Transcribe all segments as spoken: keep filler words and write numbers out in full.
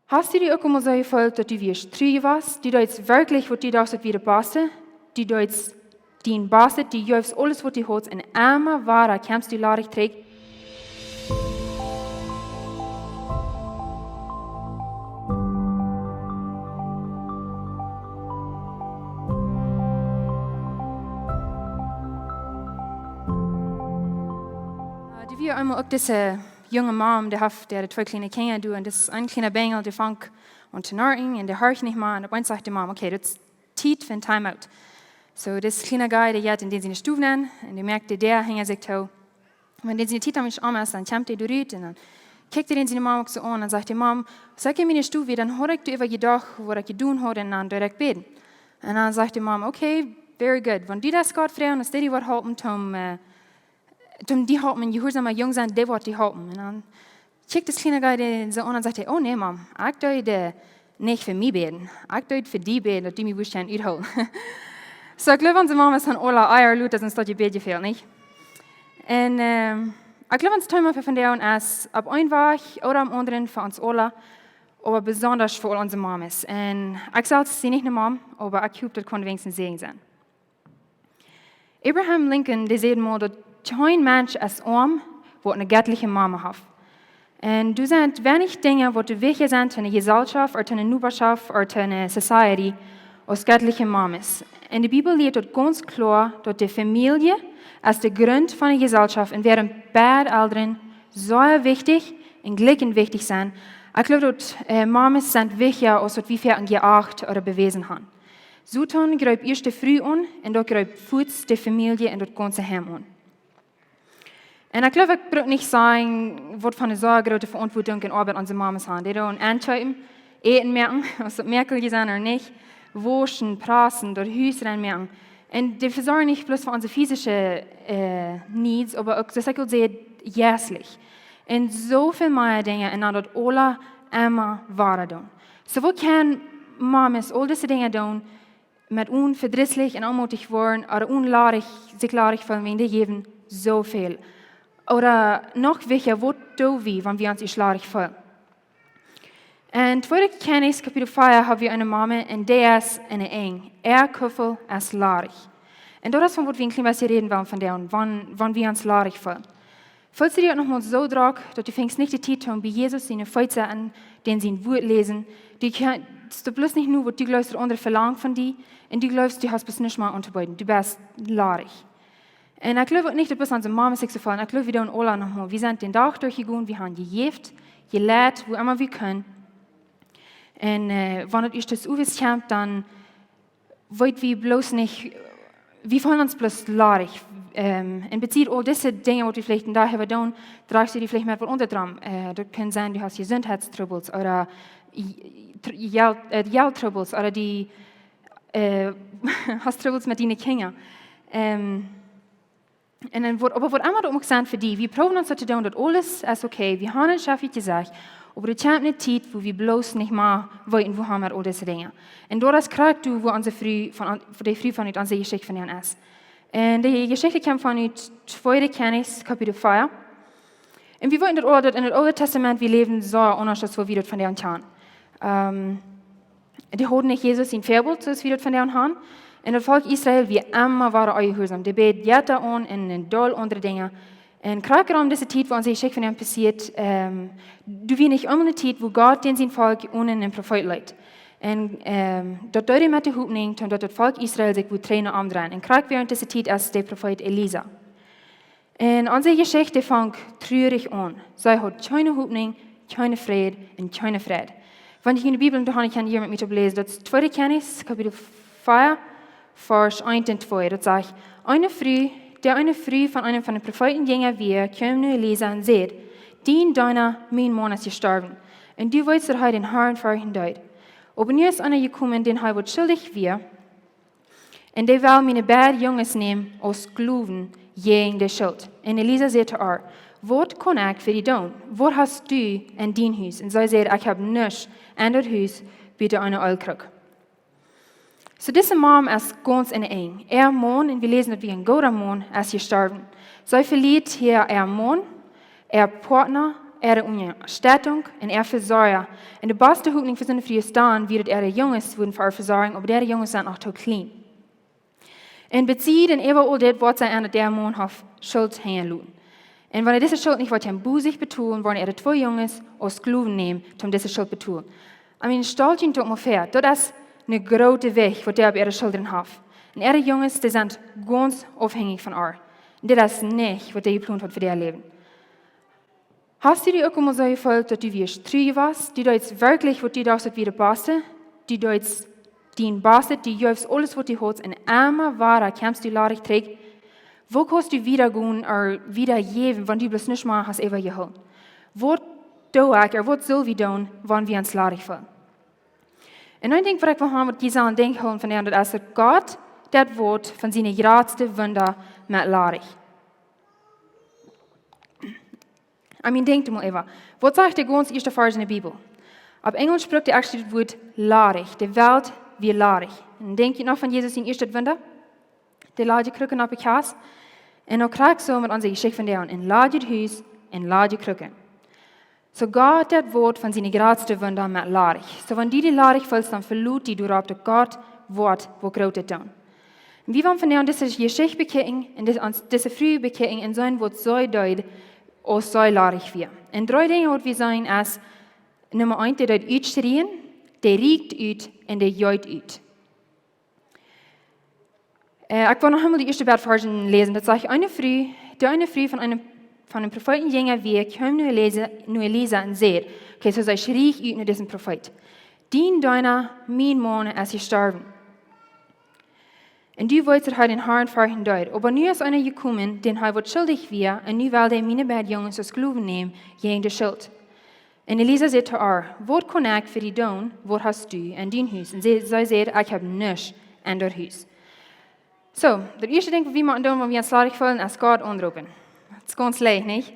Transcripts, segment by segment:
Hast du die uk emol soo jefeelt, daut du wieescht tru jewast? Du deetst werkjlich, waut du dochst, daut wia daut baste. Du deetst dien bastet, du jeefst aules, waut du haudst, un emma wada kjemst du ladich trigj. Äh, doa wia eemol uk dise junge Mam, dee haft, dee haud twee kjliene Kjinja, du, un dis een kjliena Benjel, dee funk aun to knorren un dee horcht nich mea. Un opp eemol sajcht de Mam: "Okay, daut es Tiet fa een Timeout." Soo, dis kjliena Guy, dee jeit en dän siene Stow nenn un dee moakt de Däa hinja sikj too. Wan dän siene Tiet dan mol om es, dan kjemt dee doa rut un dan kjikjt dee dän siene Mam uk soo aun un sajcht dee: "Mam, aus ekj en miene Stow wia, dan haud ekj doaräwa jedocht, waut ekj jedonen haud, un dan deed ekj bäden." Un dan sajcht de Mam: "Okay, very good. Wan du daut Gott froagen, aus dee die woat halpen, toom, äh, toom die halpen, een jehuarsauma Jung sennen, dee woat die halpen." Un dan kjikjt dis kjliena Guy dän soo aun un sajcht hee: "Oh nä, Mam, ekj deed, äh, nich fa mie bäden. Ekj deed fa die bäden, daut du mie wurscht kjennen uthoolen." Soo, ekj jleew, onse Mames han aula Eier, Lut, daut ons daut Jebäd jefält, nich? Un, ähm, ekj jleew, ons Thema fa vondoag es opp een Wajch ooda opp aundren fa ons aula, oba besonda fa aul onse Mames. Un ekj selfst sie nich ne Mam, oba ekj hop, daut kunn weinichstens een Säajen sennen. Abraham Lincoln, dee säd mol, daut kjeen Mensch es oam, waut ne gettliche Mame haft. Un doa sent weinich Dinja, waut doa wichtja sent fa ne Jeselschoft ooda fa ne Nobaschoft ooda fa ne society, aus gettliche Mames. Un de Bibel lieet daut gaunz kloa, daut de Famielje es de Grunt von de Jeselschoft un wäarom beid Elren soo wichtich un jlikj wichtich sent. Ekj jleew, daut, äh, Mames sent wichtja aus waut wie veleicht jeacht ooda bewäsen han. Soton jreep ieescht de Fru aun un daut jreep fuaz de Famielje un daut gaunze Heim aun. Un ekj jleew, ekj bruk nich sajen, waut fa ne sea groote Veauntwuatunk un Oabeit onse Mames han. Dee doonen enkjeepen, Äten moaken, aus daut Mäakjel jeseenen ooda nich, wauschen, prassen, daut Hus rein moaken. Un dee vesorjen nich bloos fa onse physische, äh, needs, oba uk, soo aus ekj aul säd, jeistlich. Un soo väl mea Dinja, un dan daut aula emma wada doonen. Soo, woo kjennen Mames aul dise Dinja doonen, met onverdrisslich un onmootich woaren, ooda onladich, sikj ladich feelen, wan dee jäwen soo väl? Ooda noch wichtja, waut doo wie, wan wie ons ladich feelen? En Tweede Kjennichs Kapitel vea hab wie eene Mame, un dee es enne Enj. Äa Kuffel es ladich. Un daut es von waut wie een kjlien bät räden wellen vondoag, wan, wan wie ons ladich feelen. Feelst du die uk noch mol soo drock, daut du finjst nich de Tiet om bie Jesus siene Feet to sitten, dän sien Wuat läsen? Du kaust, daut bloos nich no waut du jleefst, waut aundre velangen von die, un du jleefst, du hast bloos nuscht mea auntobeeden. Du best ladich. Un ekj jleew uk nich, daut bloos onse Mames sikj soo feelen. Ekj jleew, wie doonen aula noch mol. Wie sent dän Dach derchjegonen, wie han jejäft, jelajcht, woo emma wie kunnen. Un, äh, wan et ieescht owes kjemt, dan weet wie bloos nich, wie feelen ons bloos ladich. Ähm, un bie aul dise Dinja, waut wie veleicht een Dach äwa doonen, drajchst du die veleicht met waut aundret rom. Äh, daut kaun sennen, du hast Jesuntheitstrubbels ooda J-, Tr-, Jelt, äh, Jelttrubbels ooda du, äh, hast Trubbels met diene Kjinja. Ähm, Un dan woat, oba waut emma daut mucht sennen fa die, wie proowen ons daut to doonen, daut aules es okay, wie han ons scheflich jesajcht, oba doa kjemt eene Tiet, wua wie bloos nich mea weeten, woo wie met aul dise Dinja. Un daut es krakjt doa, wua onse Fru von, wua de Fru von onse Jeschicht vondoag es. Un de Jeschicht kjemt von ut Tweede Kjennichs, Kapitel vea. Un wie weeten daut aul, daut en daut Oole Tastament, wie läwden soo aundasch aus woo wie daut vondoag kjanen. Ähm, dee hauden nich Jesus sien Väabilt, soo aus wie daut vondoag han. Un daut Volkj Israel wia emma wada onjehuarsom. Dee bäden Jetta aun un, un aul aundre Dinja. Un krakjt om dise Tiet, wua onse Jeschicht vondoag passieet, ähm, doa wia nich emol eene Tiet, wua Gott dän sien Volkj onen een Profeet leet. Un, ähm, daut deed hee met de Hopninj, daut daut Volkj Israel sikj wudd trigj no am dreien. Un krakjt wäarent dise Tiet es de Profeet Elisa. Un onse Jeschicht fangt trurich aun. See haud kjeene Hopninj, kjeene Fräd un kjeene Freid. Wan jie de Bibel en de Haunt han, kjenn jie hia met mie läsen. Daut es Tweede Kjennichs, Kapitel vea, Varsch eent un twee. Daut sajcht: Eene Fru, dee eene Fru von eenen von de Profeeten Jinja wia, kjeem no Elisa un säd: Dien Deena, mien Maun es jestorwen. Un du weetst, daut hee dän Harn ferchten deed. Oba nu es eena jekomen, dän hee waut schuldich wia, un dee well miene beid Junges nämen aus Sklowen jäajen de Schult. Un Elisa säd to ar: Waut kaun ekj fa die doonen? Waut hast du en dien Hus? Un see säd: Ekj hab nuscht en daut Hus, buta eene Eelkruk. Soo, dise Mam es gaunz enne Enj. Äa Maun, un wie läsen, daut wia een gooda Maun, es jestorwen. See veliet hia äa Maun, äa Partner, äare Unjastettunk un äa Vesorja. Un de baste Hopninj fa soone Fru es dan, wia daut äare Junges wudden fa äa vesorjen, oba äare Junges sent noch too kjlien. Un besied un äwa aul dit woat see aun daut äa Maun haft Schult hanjen loten. Un wan dise Schult nich woat han bie sikj betolen, woaren äare twee Junges aus Sklowen nämen, om dise Schult betolen. I mean, stalt junt daut mol väa, daut es een groote Wajch, waut dee opp äare Schullren haft. Un äare Junges, dee sent gaunz aufhänjich von äa. Un dit es nich, waut dee jeplont haud fa äa Läwen. Hast du die uk emol soo jefeelt, daut du wieescht tru wieescht? Du deetst werkjlich, waut du dochst, daut wia daut baste? Du deetst dien Bastet, du jeefst aules, waut du haudst, un emma wada kjemst du ladich trigj? Woo kaust du wieda gonen ooda wieda jäwen, wan du bloos nuscht mea hast äwajehoolen? Waut doo ekj, ooda waut sell wie doonen, wan wie ons ladich feelen? Un een Dinkj, waut ekj well haben, waut jie sellen denkjen hoolen von dän, daut es, daut Gott daut Wuat von siene jratste Wunda moakt ladich. I mean, denkj mol äwa. Waut sajcht de gaunz ieeschte Varsch enne Bibel? Opp Enjlisch brukt hee actually daut Wuat ladich. De Welt wia ladich. Un denkj jie noch von Jesus sien ieeschtet Wunda? De ladje Krucken opp de Kjast. Un uk krakjt soo met onse Jeschicht von vondoag. Een ladjet Hus, een ladje Krucken. Soo Gott daut Wuat von siene jratste Wunda moakt ladich. Soo wan du die ladich feelst, dan veloot die doaropp, daut Gott woat waut Grootet doonen. Un wie wellen vondoag dise Jeschicht bekjikjen un dis, ons, dise Fru bekjikjen un seenen, waut see deed, aus see ladich wia. Un dree Dinja, waut wie seenen, es, Numma eent, dee deed utschrieen, dee rieekjt ut un dee jeet ut. Äh, ekj well noch eemol de ieeschte poa Varsch läsen. Daut sajcht, eene Fru, dee eene Fru von eenen, von eenen Profeeten Jinja wia, kjeem no Elisa, no Elisa un säd, okay, soo see schrieech ut no disen Profeet: Dien Deena, mien Maun, es jestorwen. Un du weetst, daut hee dän Harn ferchten deed. Oba nu es eena jekomen, dän hee waut schuldich wia, un nu well dee miene beid Junges aus Sklowen nämen jäajen de Schult. Un Elisa säd to äa: Waut kaun ekj fa die doonen? Waut hast du en dien Hus? Un see, see säd: Ekj hab nuscht en daut Hus. Soo, daut ieeschte Dinkj, waut wie motten doonen, wan wie ons ladich feelen, es Gott aunroopen. Daut es gaunz leicht, nich?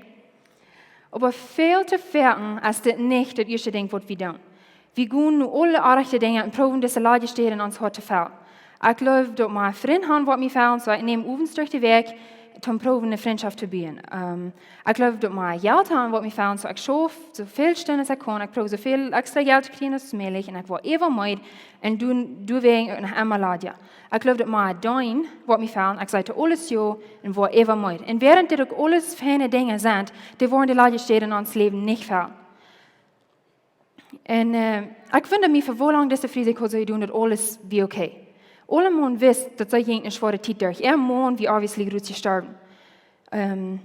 Oba väl to foaken es dit nich daut ieeschte Dinkj, waut wie doonen. Wie gonen no aule aundre Dinja un proowen dise ladje Städ en ons Hoat to fellen. Ekj jleew, daut mie Frind haben, waut mie fält, soo ekj näm owes derch de Wäakj, om proowen eene Frintschoft to buen. Ähm, ekj jleew, daut mie Jelt haben, waut mie fält, soo ekj schauf soo väl Stunden aus ekj kaun. Ekj proow soo väl extra Jelt to kjrieen aus mäajlich un ekj woa äwa meed un doo, doo wäajen uk noch emma ladja. Ekj jleew, daut mie doonen, waut mie fält, ekj saj to aules jo un woa äwa meed. Un wäarent dit uk aules feine Dinja sent, dee woaren de ladje Städ en ons Läwen nich fellen. Un, äh, ekj wunda mie, fa woo lang dise Fru sikj haud soo jedonen, daut aules wia okay. Aulemaun wist, daut see jinkj eene schwoare Tiet derch. Äa Maun wia obviously jrod jestorwen. Ähm,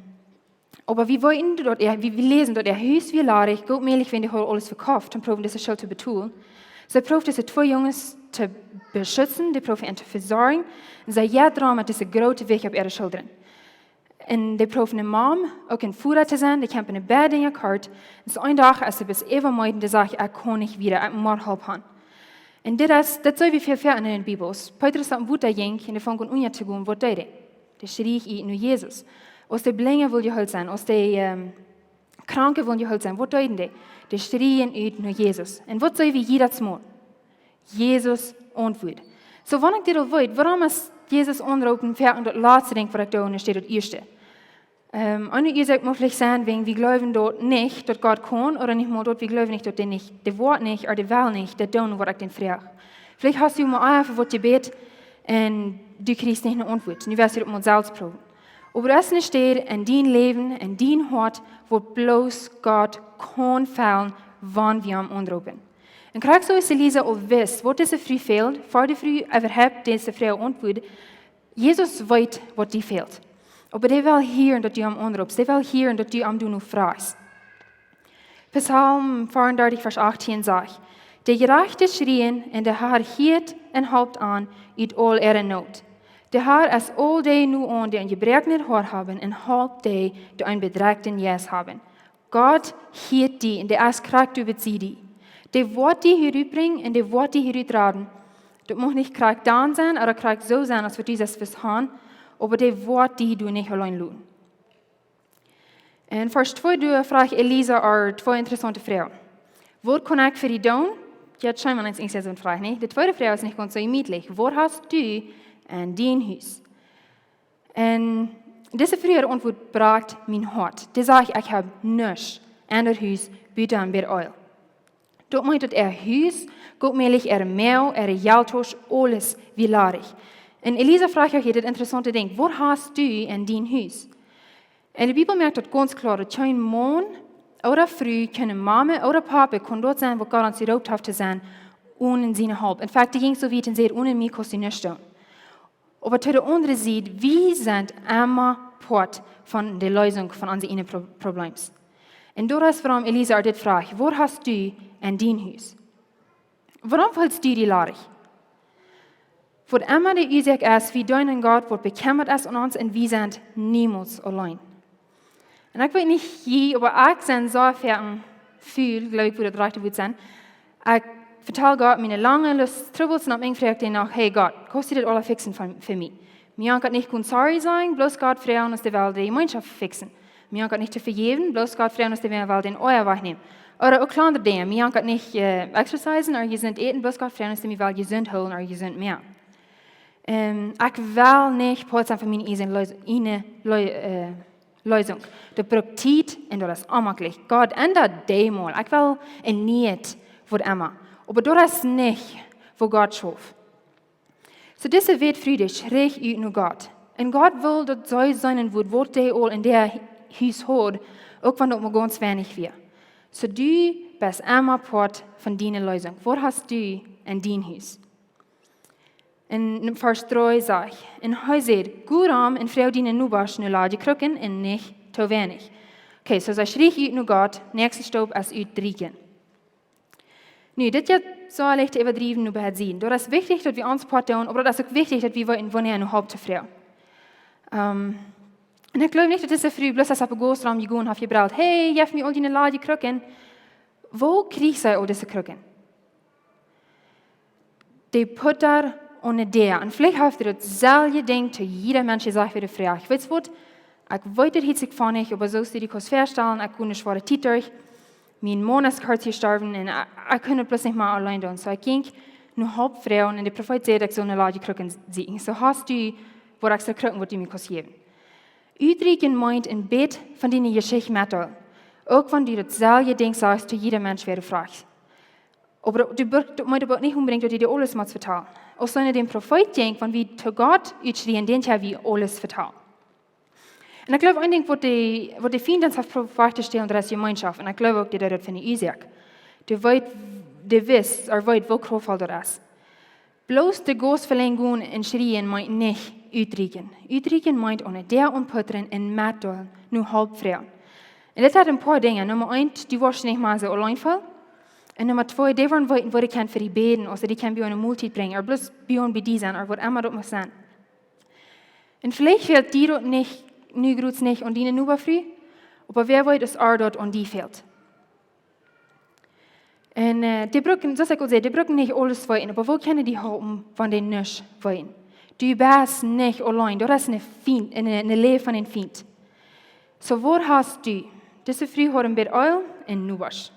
oba wie weeten, daut äa, wie, wie läsen, daut äa Hus wia ladich, goot mäajlich, wiels dee haud aules vekoft, om proowen dise Schult to betolen. See proowd dise twee Junges to beschutzen, dee proowd an to vesorjen. Un see jeit doaraun met dise groote Wajch opp äare Schullren. Un dee proowd ne Mam uk een Foda to sennen, dee kjemt en de Bed en äa Kort. Un soo een Dach, aus see bat äwa meed, dee sajcht: Ekj kaun nich wieda, ekj mott Help haben. Un dit es, daut see wie väl foaken en de Bibel. Aus Petrus opp Wota jinkj un dee funk aun unja to gonen, waut deed hee? Dee schrieech ut no Jesus. Aus de Blinje wull jeheelt sennen, aus de, ähm, Kranke wullen jeheelt sennen, waut deeden dee? Dee schrieejen ut no Jesus. Un waut see wie jiedatsmol? Jesus auntwuat. Soo, wan ekj dit aul weet, wuarom es Jesus aunroopen foaken daut latste Dinkj, waut ekj doo, un nich daut ieeschte? Ähm, eene Uasoak mucht veleicht sennen, wäajen wie jleewen daut nich, daut Gott kaun, ooda nich mol daut, wie jleewen nich, daut dee nich, dee woat nich, ooda dee well nich, daut doonen, waut ekj dän froag. Veleicht hast du mol eefach waut jebät un du kjrichst nich ne Auntwuat. Nu woascht du daut mol selfst proowen. Oba doa es eene Städ en dien Läwen, en dien Hoat, waut bloos Gott kaun fellen, wan wie am aunroopen. Un krakjt soo aus Elisa aul wist, waut dise Fru fält, ver dee Fru äwahaupt dise Fru auntwuat: Jesus weet, waut die fält. Oba dee well hieren, daut du am aunroopst. Dee well hieren, daut du am doano frajchst. Psalm veeaundartich, Varsch achtieen sajcht: De Jerajchte schrieen, un de Har hieet un halpt an ut aul äare Noot. De Har es aul dee no aun, dee een jebroaknet Hoat haben, un halpt dee, dee een bedrekjten Jeist haben. Gott hieet die un dee es krakjt doa bie die. Dee woat die hia rutbrinjen un dee woat die hia rutraden. Daut mott nich krakjt dan sennen, ooda krakjt soo sennen, aus waut Jesus well haben, oba dee woat die doa nich auleen loten. En Varsch twee, doa frajcht Elisa äa twee interessaunte Froagen. Waut kaun ekj fa die doonen? Jo, daut es scheen, wan eena soo eene Froag, nä? De tweede Froag es nich gaunz soo jemietlich. Waut hast du en dien Hus? Un dise Fru äare Auntwuat brakjt mien Hoat. Dee sajcht: Ekj hab nuscht en äa Hus, buten en bät Eel. Daut meent daut äa Hus, goot mäajlich äa Moag, äa Jeltausch, aules wia ladich. Un Elisa fruach hia dit interessaunte Dinkj: "Waut hast du en dien Hus?" Un de Bibel moakt daut gaunz kloa, daut kjeen Maun ooda Fru, kjeene Mame ooda Pape kaun daut sennen, waut Gott ons jeroopt haft to sennen, onen siene Help. In fact, dee jinkj soo wiet un säd: "Onen mie kaust du nuscht doonen." Oba to de aundre Sied, wie sent emma Poat von de Leesunk von onse ieejne Pro-, Problems. Un doarom es wuarom Elisa dit fruach: "Waut hast du en dien Hus? Wuarom feelst du die ladich?" Waut emma de Uasoak es, wie deenen Gott, waut bekjemmat es om ons, un wie sent niemols auleen. Un ekj weet nich jie, oba ekj sie soo foaken ful, jleew ekj, wudd daut rajchte Wuat sennen. Ekj vetal Gott miene lange List Trubbels un opp eemol fruach ekj dän noch: "Hey Gott, kaust du dit aules fixen fa, fa mie? Mie jankat nich gonen sorry sajen, bloos Gott froagen, aus dee well de Jemeenschoft fixen. Mie jankat nich to vejäwen, bloos Gott froagen, aus dee well dän Oaja wajchnämen. Ooda uk kjlandre Dinja. Mie jankat nich, äh, exercisen ooda jesunt äten, bloos Gott froagen, aus dee mie well jesunt hoolen ooda jesunt moaken." Ähm, ekj well nich Poat sennen von miene ieejne Lees-, ieejne Leu-, äh, Leesunk. Daut brukt Tiet un daut es onjemakjlich. Gott, endat dee mol. Ekj well een Nich, waut emma. Oba daut es nich, woo Gott schauft. Soo dise Witfru, dee schrajcht ut no Gott. Un Gott wull, daut see seenen wudd, waut dee aul en äa Hus haud, uk wan daut mau gaunz weinich wia. Soo du best emma Poat von diene Leesunk. Waut hast du en dien Hus? Un Varsch dree sajcht: "Un hee säd: Go rom un froag diene Nobasch no ladje Kruken un nich to weinich." Okay, soo see schrajcht ut no Gott, näakjste Stap es utrieekjen. Nu, dit jeit soo leicht to äwadriewen, oba daut es wichtich, daut wie ons Poat doonen, oba daut es uk wichtich, daut wie weeten, wanea no Help to froagen. Ähm, un ekj jleew nich, daut dise Fru bloos aus opp de Gauss rom jegonen haft jebrellt: "Hey, jeff mie aul diene ladje Kruken." Woo kjrieech see aul dise Kruken? De Poat aun de Däa. Un veleicht haft dee daut selwje Dinkj to jieda Mensch jesajcht, waut dee fruach. Weetst waut? Ekj weet, daut hilt sikj fon nich, oba soo aus du die kaust väastalen, ekj go eene schwoare Tiet derch. Mien Maun es kort jestorwen un ekj, ekj kunn daut bloos nich mea auleen doonen. Soo ekj jinkj no Help froagen un de Profeet säd, ekj sull ne ladje Kruken sieekjen. Soo hast du waut extra Kruken, waut du mie kaust jäwen. Utrieekjen meent een bät von diene Jeschicht metdeelen. Uk wan du daut selwje Dinkj sajchst to jieda Mensch, wäa du fruachst. Oba daut, daut, daut meent oba nich onbedinjt, daut du die aules motst vetalen. Aus see no dän Profeet jinkj, wan wie to Gott utschrieejen, dan kjenn wie aules vetalen. Un ekj jleew, een Dinkj, waut de, waut de Fient ons haft prooft väatostalen, daut es Jemeenschoft. Un ekj jleew uk, dee deed daut fa eene Uasoak. Dee weet, dee wist, ooda weet, woo kraftvoll daut es. Bloos de Gauss velenjd gonen un schrieejen meent nich utrieekjen. Utrieekjen meent aun de Däa aunputren un metdeelen, no Help froagen. Un dit haft een poa Dinja. Numma eent, du woascht nich mea soo auleen feelen. Un Numma twee, dee woaren weeten, woo dee kjennen fa die bäden, ooda dee kjennen bie eene Moltiet brinjen, ooda bloos bie die sennen, ooda waut emma daut mott sennen. Un veleicht fält die daut nich, nu groots nich aun diene Nobafru, oba wäa weet, aus ar daut aun die fält. Un, äh, dee brucken, soo aus ekj aul säd, dee brucken nich aules weeten, oba woo kjennen dee die halpen, wan dee nuscht weeten? Du best nich auleen, daut es een Fient, een, een Läwen von een Fient. Soo, waut hast du? Dise Fru haud een bät Eel un Nobasch.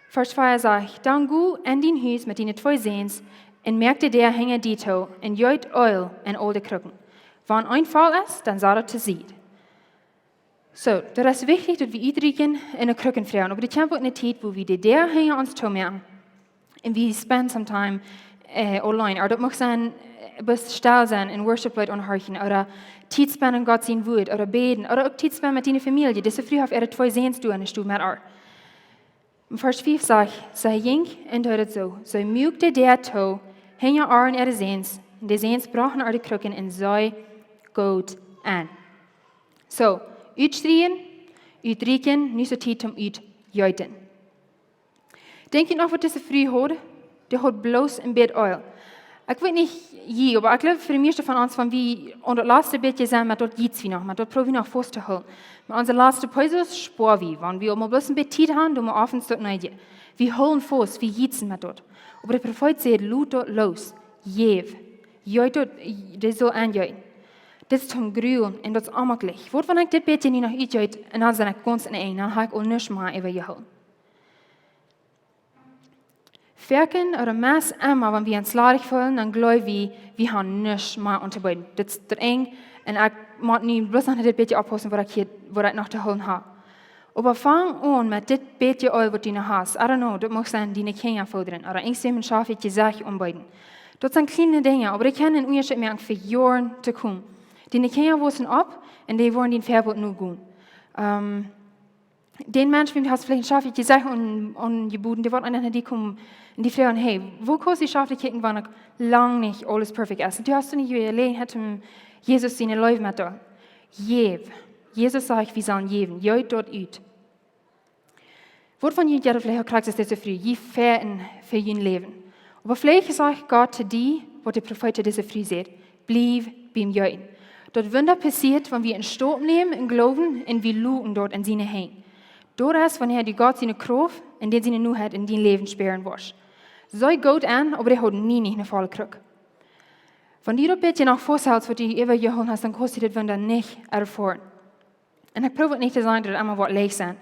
Varsch vea sajcht: Dan go en dien Hus met diene twee Säns un moak de Däa hinja die too un jeet Eel en aul de Kruken. Wan een voll es, dan sat daut to Sied. Soo, daut es wichtich, daut wie utrieekjen un no Kruken froagen. Oba daut kjemt uk eene Tiet, wua wie de Däa hinja ons toomoaken. Un wie spend some time, äh, auleen. Ooda daut mach sennen, äh, bloos stell sennen un Worship-Leet aunhorchen. Ooda Tiet spenden en Gott sien Wuat. Ooda bäden. Ooda uk Tiet spenden met diene Famielje. Dise Fru haft äare twee Säns doa en de Stow met ar. Varsch fief sajcht: See jinkj un deed daut soo. See muak de Däa too hinja ar un äare Säns. Un de Säns brochten ar de Kruken un see goot aun. Soo, utschrieejen, utrieekjen, nu es de Tiet om utjeeten. Denkj jie noch, waut dise Fru haud? Dee haud bloos een bät Eel. Ekj weet nich jie, oba ekj jleew, fa de mieeschte von ons, wan wie aun daut latste bät sent, met daut jiets wie noch, met daut proow wie noch faust to hoolen. Met onse latste Pesos spoa wie, wan wie mau bloos een bät Tiet haben, dan mau oft daut needje. Wie hoolen faust, wie jietzen met daut. Oba de Profeet säd: Lot daut loos, jäw. Jeet daut, dee saul aunjeeten. Dit es toom grulen un daut es onjemakjlich. Waut wan ekj dit bät nu noch utjeet un dan sie ekj gaunz aum Enj, dan hab ekj aul nuscht mea äwajehoolen. Foaken ooda meist emma, wan wie ons ladich feelen, dan jleew wie, wie haben nuscht mea auntobeeden. Dit es daut Enj, un ekj mott nu bloos noch dit bät oppaussen, waut ekj hia, waut ekj noch to hoolen hab. Oba fang aun met dit bät Eelj waut du nu hast. I don't know, daut mach sennen diene Kjinja foodren ooda irjent wäm een schafet Jesecht aunbeeden. Daut sent kjliene Dinja, oba dee kjennen een Unjascheet moaken fa Joaren to komen. Diene Kjinja wossen opp un dee woaren dien Väabilt nogonen. Ehm, dän Mensch, wäm du hast veleicht een schafet Jesecht aun, aunjebooden, dee woat eena no die komen un die froagen: "Hey, woo kaust du schafen kjikjen, wan uk lang nich aules perfekt es?" Un du hast nich Jeläajenheit om Jesus siene Leew met to jäwen. Jesus sajcht, wie sellen jäwen. Jeef daut ut. Waut von junt jeit veleicht uk krakjt soo aus dise Fru, jie fäaten fa jun Läwen. Oba veleicht sajcht Gott to die, waut de Profeet to dise Fru sajcht: "Bliew biem Jeeten." Daut Wunda passieet, wan wie een Staup nämen un jleewen un wie loten daut en siene Henj. Daut es, wanea du Gott siene Krauft un dän siene Noheit en dien Läwen spieren woascht. See goot aun, oba dee hauden nie nich eene volle Kruck. Wan du daut bät noch fausthältst, waut du äwajehoolen hast, dan kaust du dit Wunda nich erfoaren. Un ekj proow nich to sajen, daut et emma woat leicht sennen.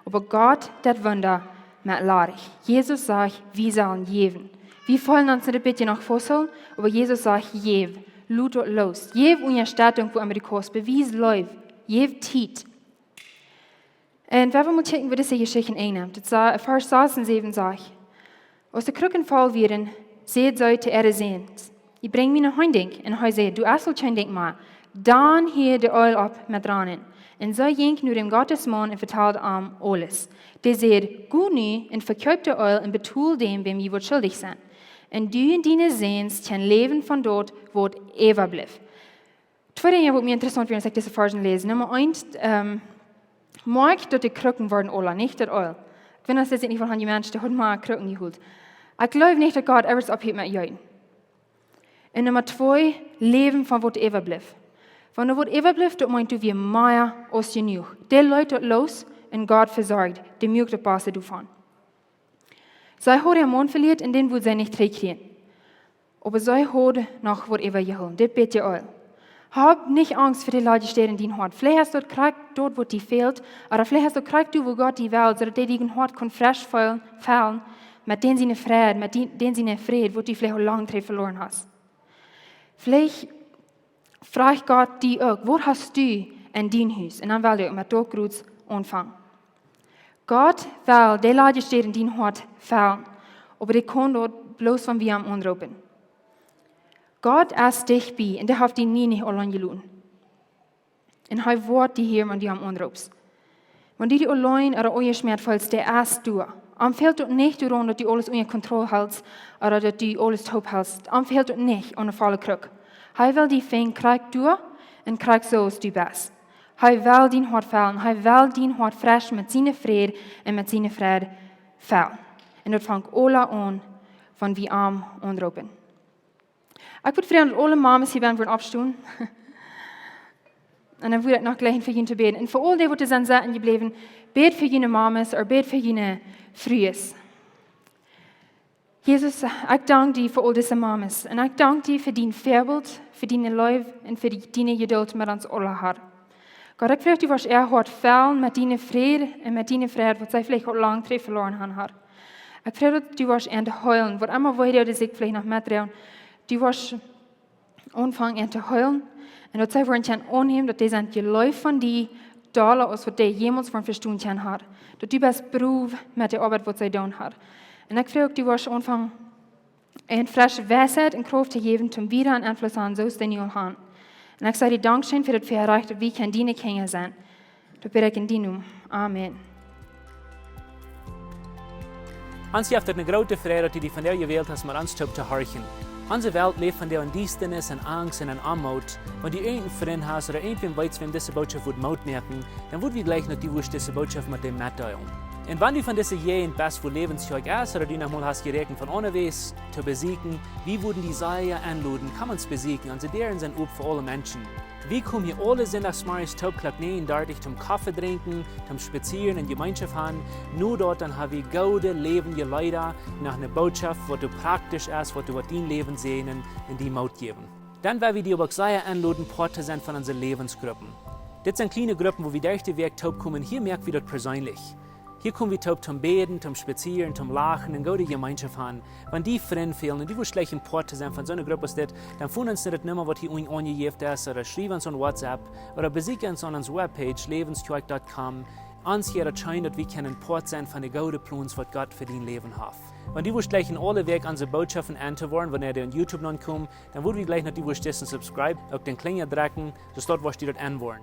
Oba Gott deit Wunda met ladich. Jesus sajcht, wie sellen jäwen. Wie feelen ons daut bät noch fausthoolen, oba Jesus sajcht, jäw, lot daut loos. Jäw Unjastettunk, wua emma du kaust. Bewies Leew. Jäw Tiet. Un wie wellen mol kjikjen, woo dise Jeschicht ennjemt. Daut sajcht, Varsch sas un säwen sajcht: "Aus de Krucken voll wieren, säd see to äare Säns: 'Jie brinjen mie noch een Dinkj.' Un hee säd: 'Du hast aul kjeen Dinkj mea.' Dan hieed de Eelj opp met rannen. Un see jinkj no däm Gottesmaun un vetald am aules. Dee säd: 'Go nu un vekjeep de Eelj un betol däm, wäm jie waut schuldich sent. Un du un diene Säns kjennen läwen von daut, waut äwablift.'" Twee Dinja, waut mie interessaunt wieren, aus ekj dise Varsch läs. Numma eent, ehm, moakj daut de Krucken wieren aula, nich daut Eelj. Ekj weet, daut es nich von dee Mensch, dee haud mau Krucken jehoolt. Ekj jleew nich, daut Gott ever oppheet met jeeten. Un Numma twee, läwen von waut äwablift. Von waut äwablift, daut meent, du wia mea aus jenuach. Dee leet daut loos un Gott vesorcht. Dee muak daut baste doavon. See haud äa Maun velieet un dän wudd see nich trigjkjrieen. Oba see haud noch waut äwajehoolen. Dit bät Eelj. Hab nich Angst fa de ladje Städ en dien Hoat. Veleicht es daut krakjt daut, waut die fält, ooda veleicht es daut krakjt daut, wua Gott die well, soo daut dee dien Hoat kaun fresch fellen, fellen, met dän siene Fräd, met dän, dän siene Fräd, waut du veleicht aul lang trigj veloaren hast. Veleicht froagt Gott die uk: "Waut hast du en dien Hus?" Un dan well hee met daut Groota aunfangen. Gott well de ladje Städ en dien Hoat fellen, oba dee kaun daut bloos, wan wie am aunroopen. Gott es dicht bie un dee haft die nie nich auleen jeloten. Un hee woat die hieren, wan du am aunroopst. Wan du die auleen ooda onjeschmäat feelst, dee es doa. Am fält daut nich doaraun, daut du aules unja Kontroll helst ooda daut du aules toop helst. Am fält daut nich aun eene volle Kruck. Hee well die finjen krakjt doa un krakjt soo aus du best. Hee well dien Hoat fellen. Hee well dien Hoat fresch met siene Fräd un met siene Fräd fellen. Un daut fangt aula aun, wan wie am aunroopen. Ekj wudd froagen, daut aule Mames hia benne wudden oppstonen. Un dan wudd ekj noch jlikj fa junt bäden. Un fa aul dee, waut doa sent sitten jebläwen, bät fa june Mames ooda bät fa june Frues. Jesus, ekj dank die fa aul dise Mames. Un ekj dank die fa dien Väabilt, fa diene Leew un fa die, diene Jeduld met ons aula, Herr. Gott, ekj froag, du woascht äa Hoat fellen met diene Fräd un met diene Fräd, waut see veleicht aul lang trigj veloaren haben, Herr. Ekj froag, daut du woascht an heelen, waut emma wee deit, dee sikj veleicht noch metdroagen. Du woascht aunfangen an to heelen. Un daut see woaren kjennen aunnämen, daut dee sent jeleeft von die, dolla aus waut dee jemols von vestonen kjennen, Herr. Daut du best brow met de Oabeit, waut see doonen, Herr. Un ekj froag uk, du woascht aunfangen an fresche Weisheit un Krauft to jäwen, toom wieda een Enfluss haben, soo aus dee nu aul haben. Un ekj saj die dankscheen fa daut Väarajcht, daut wie kjennen diene Kjinja sennen. Daut bäd ekj en dienen Nomen. Amen. Ons jeft et eene groote Freid, daut du die vondoag jewält hast, met ons toop to horchen. Onse Welt läft vondoag en Diestanis, en Angst un en Oamoot. Wan du irjent een Frint hast ooda irjentwäm weetst, wäm dise Bootschoft wudd Moot moaken, dan wudd wie jleichen, daut du wurscht dise Bootschoft met däm metdeelen. Un wan du von dise Jäajent best, wua Läwens Kjoakj es, ooda du noch mol hast jerät von aundawäajes to besieekjen, wie wudden die sea enloden, komm ons besieekjen. Onse Däaren sent op fa aule Menschen. Wie komen hia aule Sindachsmorjes toop Klock näajen dartich toom Koffe drinkjen, toom spazieren un Jemeenschoft haben. No daut dan ha wie goode läwendje Leeda, noch eene Bootschoft, waut doa praktisch es, waut doa woat dien Läwen säajnen un die Moot jäwen. Dan well wie die uk sea enloden, Poat to sennen von onse Läwensgruppen. Dit sent kjliene Gruppen, wua wie derch de Wäakj toop komen. Hia moak wie daut perseenlich. Hia kom wie toop toom bäden, toom spazieren, toom lachen un goode Jemeenschoft haben. Wan die Frind fälen un du wurscht jleichen Poat to sennen von soone Grupp aus dit, dan foon ons no daut Numma, waut hia unjen aunjejäft es, ooda schriew ons aun WhatsApp, ooda besieekj ons aun onse Webpage, läwenskjoakj dot com. Ons hia daut scheen, daut wie kjennen Poat senn von de goode Plons, waut Gott fa dien Läwen haft. Wan du wurscht jleichen aule Wäakj onse Bootschoften en to woaren, wanea dee aun YouTube nopp komen, dan wudd wie jleichen, daut du wurscht dissen subscribe, uk dän Kjlinja drekjen, soo daut wurscht du daut en woaren.